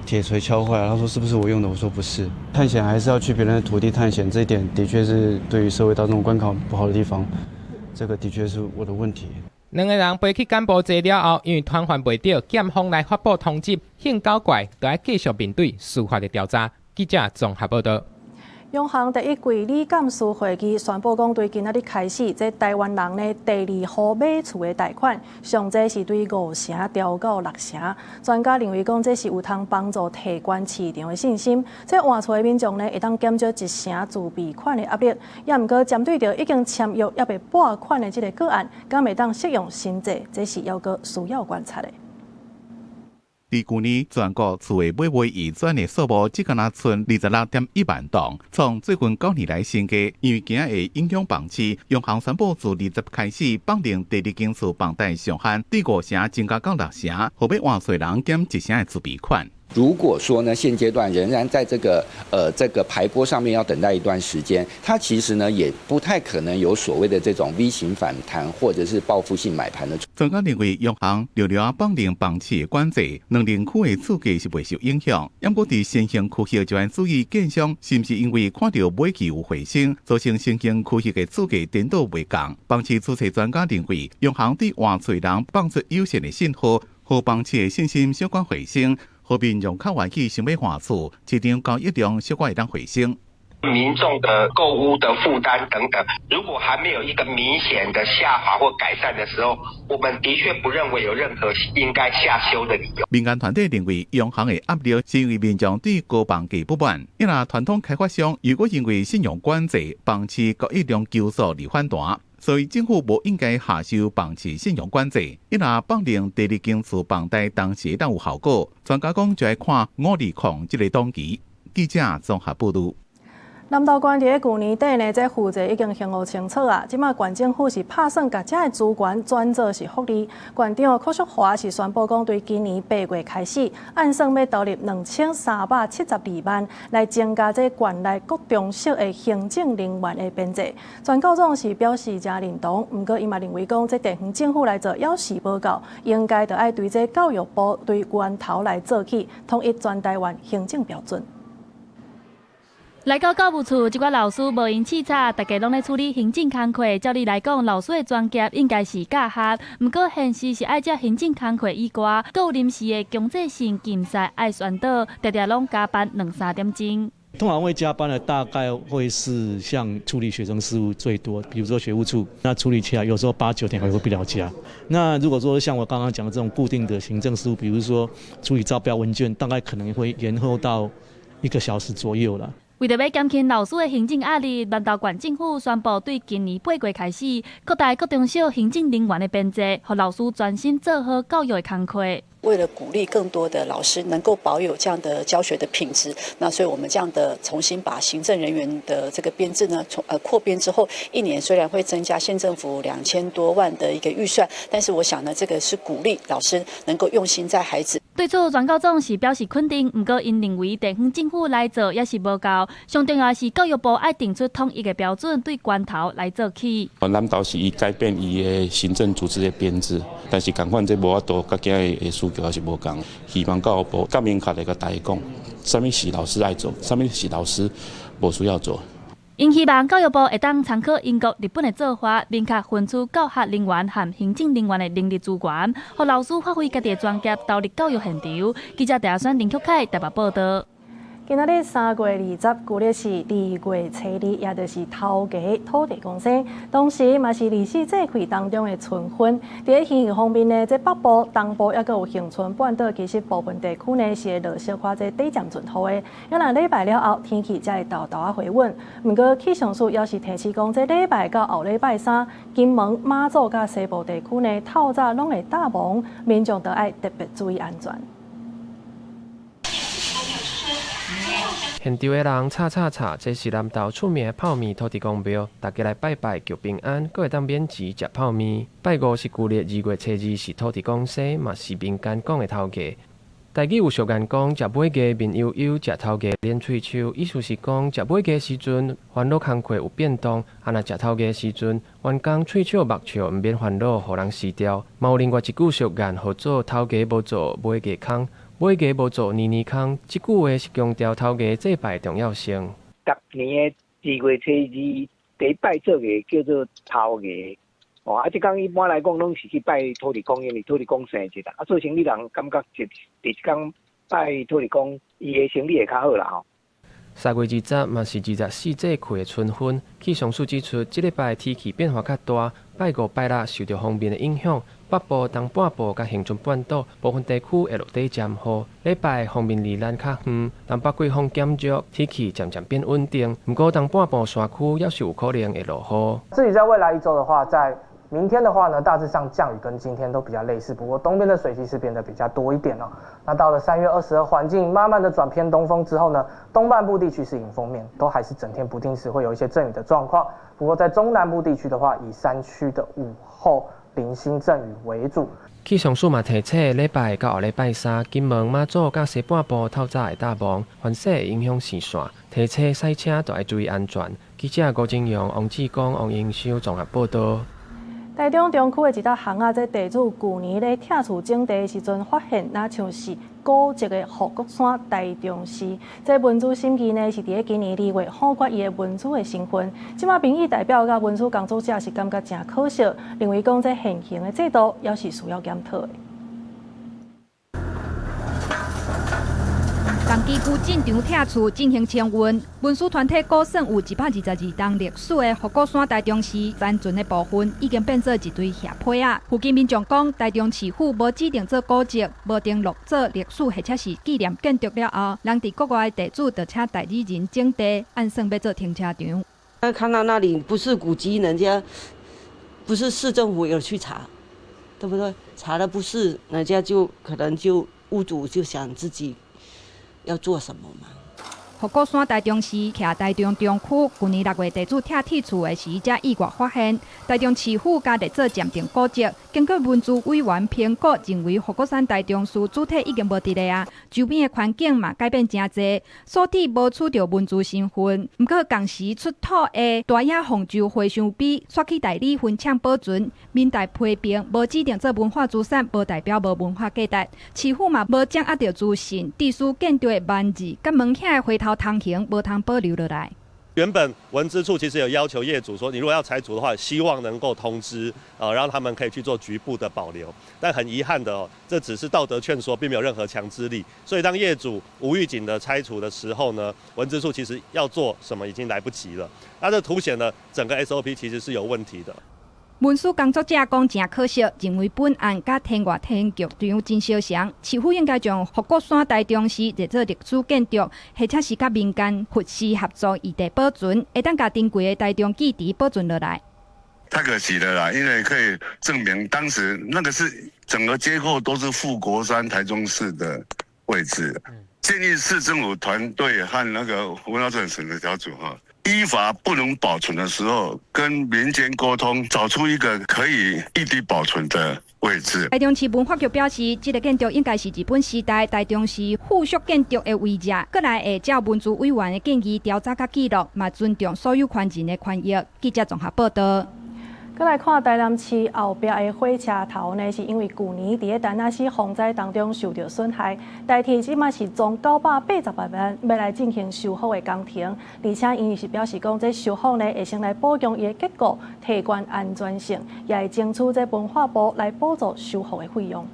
鐵錘敲壞了。他說：“是不是我用的？”我說：“不是。”探險還是要去別人的土地探險，這一點的確是對於社會大眾觀感不好的地方。這個的確是我的問題。兩个人飛去柬埔寨了後，因為傳喚袂著，檢方來發布通緝，性搞怪，就愛繼續面對司法的調查。記者綜合報導。央行第一季理監事會議宣布講，對今仔日開始，這台灣人呢第二戶買厝的貸款，上濟是對5成調到6成。專家認為講，這是有通幫助提懸市場的信心。這換厝的民眾呢，會當減少1成自備款的壓力。也毋過，針對著已經簽約猶未撥款的這个個案，敢會當適用新制，這是猶閣需要觀察的。佇舊年全國厝的買賣移轉的數目只敢若賰26.1萬棟，創最近9年來新低。因為驚會影響房市，央行宣布自20開始放寬第二間厝房貸上限，對5成增加到6成，予欲換厝人減1成的自備款。如果說呢，現階段仍然在這個排波上面要等待一段時間，它其實呢也不太可能有所謂的這種 V 型反彈或者是報復性買盤的。專家認為，央行除了放寬房市的管制，兩寧區的厝價是袂受影響。毋過佇先行區域就愛注意，建商是毋是因為看著買氣有回升，造成先行區域的厝價顛倒袂仝。房市預測專家認為，央行對換厝人放出友善的信號，予房市的信心小可回升。予民眾較願意想欲換厝，市場交易量小可會當回升。民眾的購屋的負擔等等，如果還沒有一個明顯的下滑或改善的時候，我們的確不認為有任何應該下修的理由。民間團體認為，央行的壓力是因為民眾對高房價不滿。因為傳統開發商如果因為信用管制，房市交易量急速而反彈，所以政府無應該下修房市信用管制。因若放寬第二間厝房貸，當時會當有效果。專家講就愛看520這個檔期。記者綜合報導。南投縣佇咧舊年底呢，這負債已經顯露清楚啊。這馬縣政府是拍算共遮的資源轉做是福利。縣長柯淑華是宣布講，對今年8月開始，按算欲投入2372萬來增加這縣內國中小的行政人員的編制。全教總是表示誠認同，毋過伊嘛認為講，這地方政府來做枵死無夠，應該著愛對這教育部對源頭來做起，統一全台灣行政標準。來到教務處，這寡老師無閒視察，大家攏咧處理行政工課。照理來講，老師的專業應該是教學，毋過現實是愛接行政工課以外，閣有臨時的強制性競賽愛宣導，常常攏加班兩三點鐘。通常會加班的大概會是像處理學生事務最多，比如說學務處，那處理起來有時候8、9點還回不了家。那如果說像我剛剛講的這種固定的行政事務，比如說處理招標文件，大概可能會延後到1個小時左右啦。為著欲減輕老師的行政壓力，南投縣政府宣布對今年8月開始，擴大國中小行政人員的編制，予老師專心做好教育的工課。為了鼓勵更多的老師能夠保有這樣的教學的品質，那所以我們這樣的重新把行政人員的這個編制呢，從擴編之後，一年雖然會增加縣政府2000多萬的一個預算，但是我想呢，這個是鼓勵老師能夠用心在孩子。對此，專教總是表示肯定，毋過𪜶認為地方政府來做也是無夠，上重要是教育部愛定出統一的標準，對關頭來做起。南投是伊改變伊的行政組織的編制，但是仝款這無法度，佮囝的需求也是無仝。希望教育部較明確來共大家講，啥物是老師愛做，啥物是老師無需要做。𪜶希望教育部會當參考英國、日本的做法，明確分出教學人員和行政人員的人力資源，予老師發揮家己的專業，投入教育現場。記者鄭選林曲凱台北報導。今仔日3月20，舊曆是2月初2，也就是頭家土地公生。同時嘛是二十四節氣當中的春分。佇咧天氣方面呢，這北部、東部抑閣有恆春半島，其實部分地區呢是會落小可這短暫陣雨的。啊若禮拜了後，天氣才會沓沓仔回穩。毋過氣象署猶是提示講，這禮拜到後禮拜三，金門、馬祖佮西部地區呢，透早攏會罩霧，民眾都愛特別注意安全。現場的人吵吵吵，這是南投出名的泡麵土地公廟，大家來拜拜求平安，閣會當免錢食泡麵。拜五是舊曆2月初2，是土地公生，嘛是民間講的頭家。台語有俗諺講，食尾牙面悠悠，食頭家練喙鬚。意思是講，食尾牙時陣煩惱工課有變動，啊若食頭家時陣，員工喙笑目笑，毋免煩惱，予人辭掉。嘛有另外一句俗諺，號做頭家無做尾牙空。尾牙無做年年空，這句話是強調頭家祭拜重要性。逐年的2月初2，第一擺做的叫做頭家。哦，啊，這工一般來講，攏是去拜土地公，因為土地公生日啦。啊，做生意人感覺就佇這工拜土地公，伊的生意會較好啦吼。3月20嘛是24節氣的春分，氣象署指出，這禮拜天氣變化較大，拜五、拜六受著鋒面的影響，北部、東半部佮恆春半島部分地區會落短暫雨。禮拜鋒面離咱較遠，南北季風減弱，天氣漸漸變穩定。毋過東半部山區猶是有可能會落雨。至於在未來一週的話，在明天的話呢，大致上降雨跟今天都比較類似，不過東邊的水汽是變得比較多一點哦。那到了3月22，環境慢慢的轉偏東風之後呢，東半部地區是迎風面，都還是整天不定時會有一些陣雨的狀況。不過在中南部地區的話，以山區的午後零星陣雨為主。氣象署嘛提醒，禮拜到後禮拜三，金門、馬祖佮西半部透早會罩霧，凡勢會影響視線，提醒駛車都愛注意安全。記者郭金陽、王志剛、王英修綜合報導。台中中區的一搭巷仔，這地主舊年咧拆厝整地的時陣，發現若像是古蹟的護國山台中市。這文資審議呢，是佇咧今年2月否決伊的文資的身份。這馬民意代表佮文資工作者是感覺誠可惜，認為講這現行的制度猶是需要檢討的。仝基區進場拆厝進行清運，文史團體估算有122冬歷史的護國山台中市殘存的部分，已經變做一堆瓦坯仔。附近民眾講，台中市府無指定做古蹟，無登錄做歷史或者是紀念建築了後，人佇國外的地主就請代理人整地，按算欲做停車場。那看到那裡不是古蹟，人家不是市政府有去查，對不對？查的不是，人家就可能就屋主就想自己要做什麼嘛？護國山台中市徛台中中區，舊年6月地主拆鐵厝的時，才意外發現台中市府共列做暫定古蹟。經過文資委員評估，認為護國山台中市主體已經無佇咧啊，周邊的環境嘛改變誠濟，所以無取著文資身份。毋過仝時出土的大野鳳洲和尚碑，煞去代理分廠保存，民代批評無指定做文化資產，無代表無文化價值。市府嘛無掌握著資訊，致使建築的文字佮門額的回頭通行無通保留落來。原本文资处其实有要求业主说，你如果要拆除的话，希望能够通知啊，让他們可以去做局部的保留。但很遺憾的哦，這只是道德勸說，並沒有任何強制力。所以當業主無預警的拆除的時候呢，文資處其實要做什麼已經來不及了。那這凸顯了整個 SOP 其實是有問題的。文史工作者講誠可惜，認為本案佮天外天劇場真相像，市府應該將護國山台中市列做歷史建築，或者是佮民間佛寺合作異地保存，會當共珍貴的台中記憶保存落來。太可惜了啦，因為可以證明當時那個是整個結構都是護國山台中市的位置。建議市政府團隊和那個文化審的小組哈。依法不能保存的時候，跟民間溝通，找出一個可以異地保存的位置。台中市文化局表示，這個建築應該是日本時代台中市附屬建築的遺跡，閣來會照文資委員的建議調查佮記錄，嘛尊重所有權人的權益。記者綜合報道。閣來看台南市後壁的火車頭呢，是因為舊年佇咧田仔死洪災當中受著損害，台鐵這馬是總988萬欲來進行修復的工程，而且𪜶是表示講，這修復呢會先來補強伊的結構，提懸安全性，也會爭取這文化部來補助修復的費用。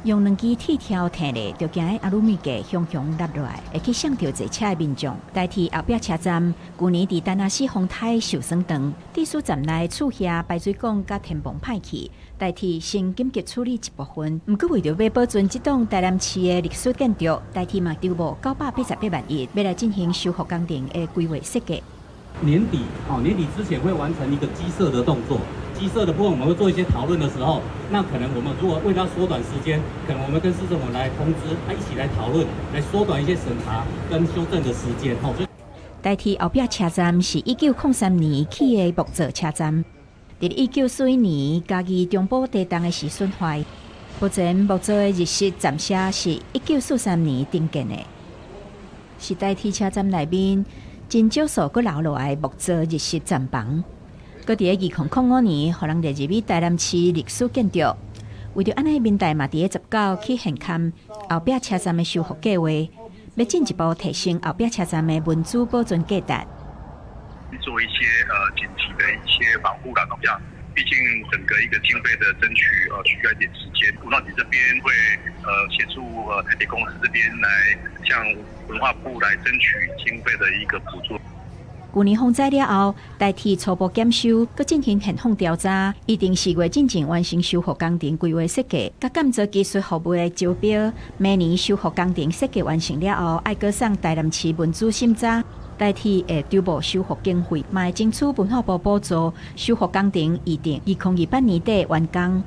用兩支鐵條提咧，就驚阿魯米架雄雄落落來，會去傷著坐車的民眾。台鐵後壁車站，舊年佇田仔死風颱受損斷，致使站內厝瓦排水管佮天棚歹去。台鐵先緊急處理一部分，毋過為著欲保存這棟台南市的歷史建築，台鐵嘛籌募988萬元，欲來進行修復工程的規劃設計。年底，哦，年底之前會完成一個基設的動作。基設的部分，我們會做一些討論的時候，那可能我們如果為了縮短時間，可能我們跟市政府來通知，他一起來討論，來縮短一些審查跟修正的時間。吼，台鐵後壁車站是1903年起的木造車站，佇1941年嘉義中部地動的時損壞。目前木造的日式站舍是1943年重建的，是台鐵車站內面真少數閣留落來木造日式站房。閣佇咧2005年，予人列入去台南市歷史建築。為著按呢，民代嘛佇咧19去現勘後壁車站的修復計劃，欲進一步提升後壁車站的文資保存價值。做一些緊急的一些防護啦，這樣，畢竟整個一個經費的爭取需要一點時間。文化局這邊會協助台鐵公司這邊來向文化部來爭取經費的一個補助。舊年洪災了後，台鐵初步檢修，閣進行現況調查，預定4月進前完成修復工程規劃設計，佮監造技術服務的招標。明年修復工程設計完成了後，愛閣送台南市文資審查。台鐵會籌募修復經費，嘛會爭取文化部補助修復工程，預定2028年底完工。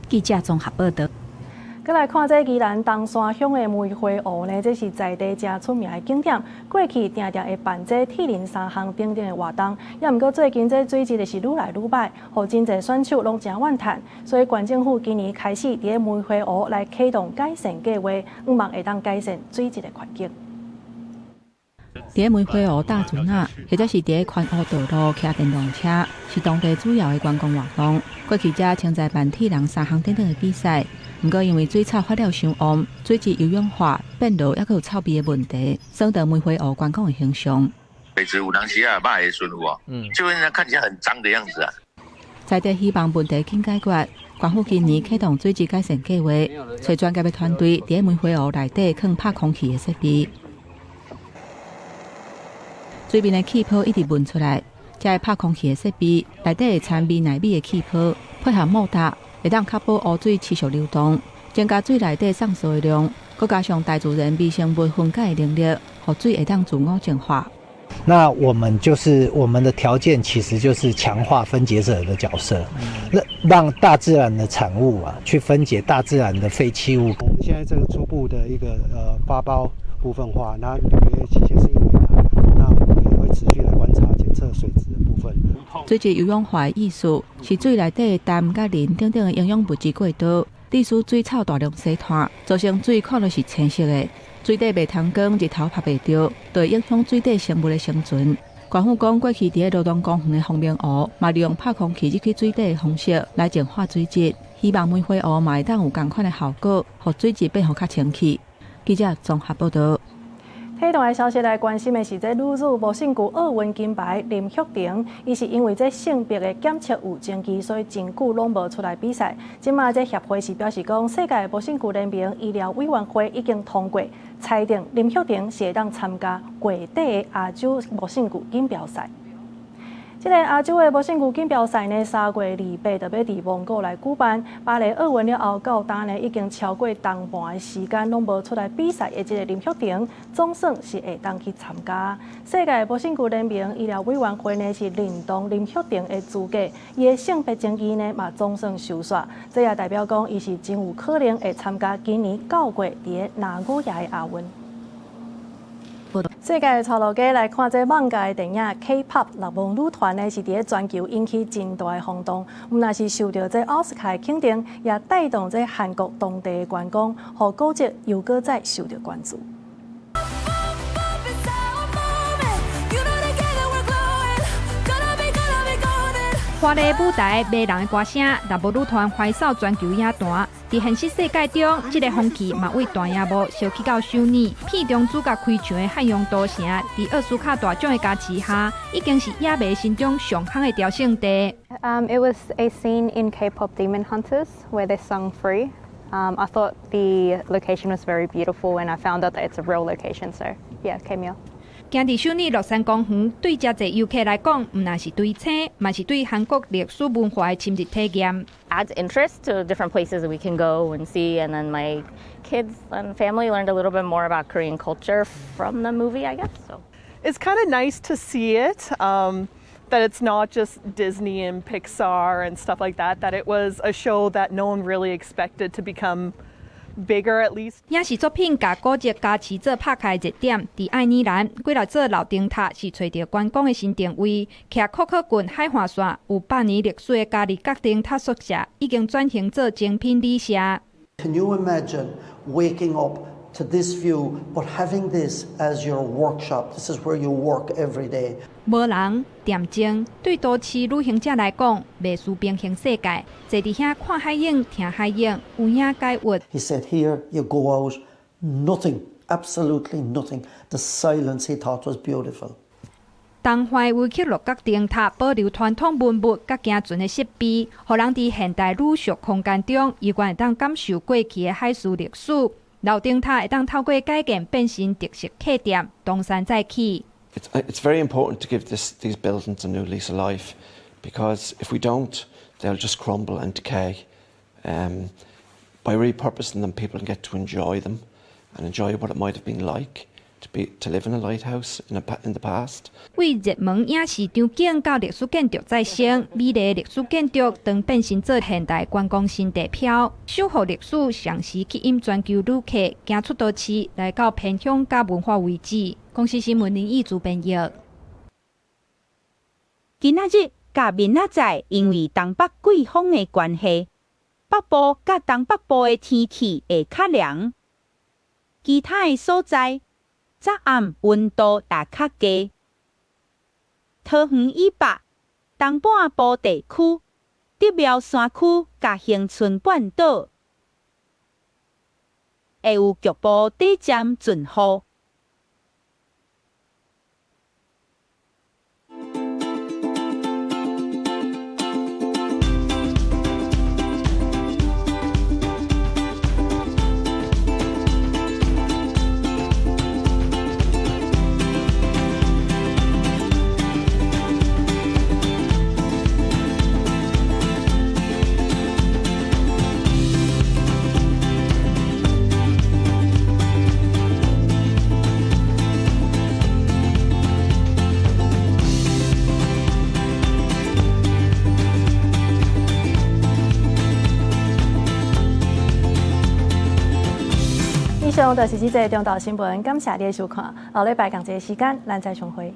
記者綜合報道。閣來看這宜蘭東山鄉的梅花湖呢，這是在地誠出名的景點。過去定定會辦這鐵人三項等等的活動，也毋過最近這水質就是愈來愈䆀，予真濟選手攏誠怨嘆。所以縣政府今年開始佇咧梅花湖來啟動改善計劃，向望會當改善水質的環境。佇咧梅花湖搭船仔，或者是佇咧環湖道路騎電動車，是當地主要的觀光活動。過去遮常在辦鐵人三項等等的比賽。毋過因為水草發了傷旺，水質優養化變濁，猶閣有臭味的問題，損著梅花湖觀光的形象。水質有當時啊，肉的時陣有無？就會看起來很髒的樣子啊。在地希望問題緊解決，縣府今年啟動水質改善計劃，揣專業的團隊佇咧梅花湖內底囥拍空氣的設備，水面的氣泡一直噴出來，這个拍空氣的設備內底會摻美乃美的氣泡，配合莫達。會當確保污水持續流動，增加水內底送素的量，閣加上大自然微生物分解的能力，予水會當自我淨化。那我們就是我們的條件，其實就是強化分解者的角色，讓大自然的產物啊，去分解大自然的廢棄物。我們現在這個初步的一個發包部分化，那履約期限是一年，那我們也會持續來觀察檢測水質的部分。水質優養化的意思是水內底氮佮磷等等的營養物質過多，致使水草大量死脫，造成水看著是青色的。水底袂通光，日頭曬袂著，就會影響水底生物的生存。縣府講，過去佇咧羅東公園的風明湖，嘛利用拍空氣入去水底的方式來淨化水質，希望梅花湖嘛會當有仝款的效果，予水質變予較清氣。記者綜合報道。彼段的消息來關心的是，這女子無身軀奧運金牌林旭婷，伊是因為這性別的檢測有爭議，所以真久攏無出來比賽。這馬這協會是表示講，世界無身軀聯盟醫療委員會已經通過裁定，林旭婷是會當參加月底的亞洲無身軀錦標賽。這个亞洲的無身軀錦標賽呢，3月28就欲佇蒙古來舉辦。巴黎奧運了後，到今呢已經超過冬半的時間，攏無出來比賽的這个林旭婷，總算是會當去參加。世界無身軀聯盟醫療委員會呢是認同林旭婷的資格，伊的性別爭議呢嘛總算收煞。這也代表講，伊是真有可能會參加今年9月佇个納古亞的亞運。世界潮流家來看這網界的電影 K-pop 六夢女團呢，是佇咧全球引起真大的轟動。毋但是受著這奧斯卡的肯定，也帶動這韓國當地的觀光，予古蹟又閣再受著關注。華麗舞台、迷人的歌聲，六木女團橫掃全球影壇。佇現實世界中，這个風氣嘛為大螢幕燒起到首爾。片中主角開場的漢陽都城，佇奧斯卡大獎的加持下，已經是影迷心中上夯的朝聖地。 It was a scene in K-pop Demon Hunters where they sung Free. I thought the location was very beautiful, and I found out that it's a real location. So yeah, came here. 行佇首爾樂山公園，對遮濟遊客來講，毋但是追星，嘛是對韓國歷史文化的深入體驗。 Adds interest to different places we can go and see, and then my kids and family learned a little bit more about Korean culture from the movie, I guess. So it's kind of nice to see it. That it's not just Disney and Pixar and stuff like that. That it was a show that no one really expected to become bigger at least。影視作品共古蹟加持做拍開熱點，佇愛爾蘭幾若座老燈塔是揣著觀光的新定位。徛科克郡海岸線有100年歷史的加利角燈塔宿舍已經轉型做精品旅社。 Can you imagine waking up to this view, but having this as your workshop? This is where you work every day. 無人恬靜，對都市旅行者來講，袂輸平行世界。坐佇遐看海湧、聽海湧，有影解鬱。 He said, "Here you go out, nothing, absolutely nothing. The silence he thought was beautiful." 東岸威克洛角燈塔保留傳統文物佮行船的設備，予人佇現代旅宿空間中，猶原會當感受過去的海事歷史。老燈塔會當透過改建變成特色客店，東山再起。 It's very important to give these buildings a new lease of life because if we don't, they'll just crumble and decay. By repurposing them, people can get to enjoy them and enjoy what it might have been like to live in a lighthouse in the past. 為熱門影視場景到歷史建築再生，美麗歷史建築當變身做現代觀光新地標，守護歷史，同時吸引全球旅客行出都市，來到偏鄉佮文化遺址。公視新聞林義主編譯。今仔日佮明仔載，因為東北季風的關係，北部佮東北部的天氣會較涼，其他的所在早暗溫度也較低。桃園以北、東半部地區、竹苗山區佮恆春半島，會有局部短暫陣雨。以上就是這節中晝新聞，感謝你的收看。後禮拜仝這个時間，咱再相會。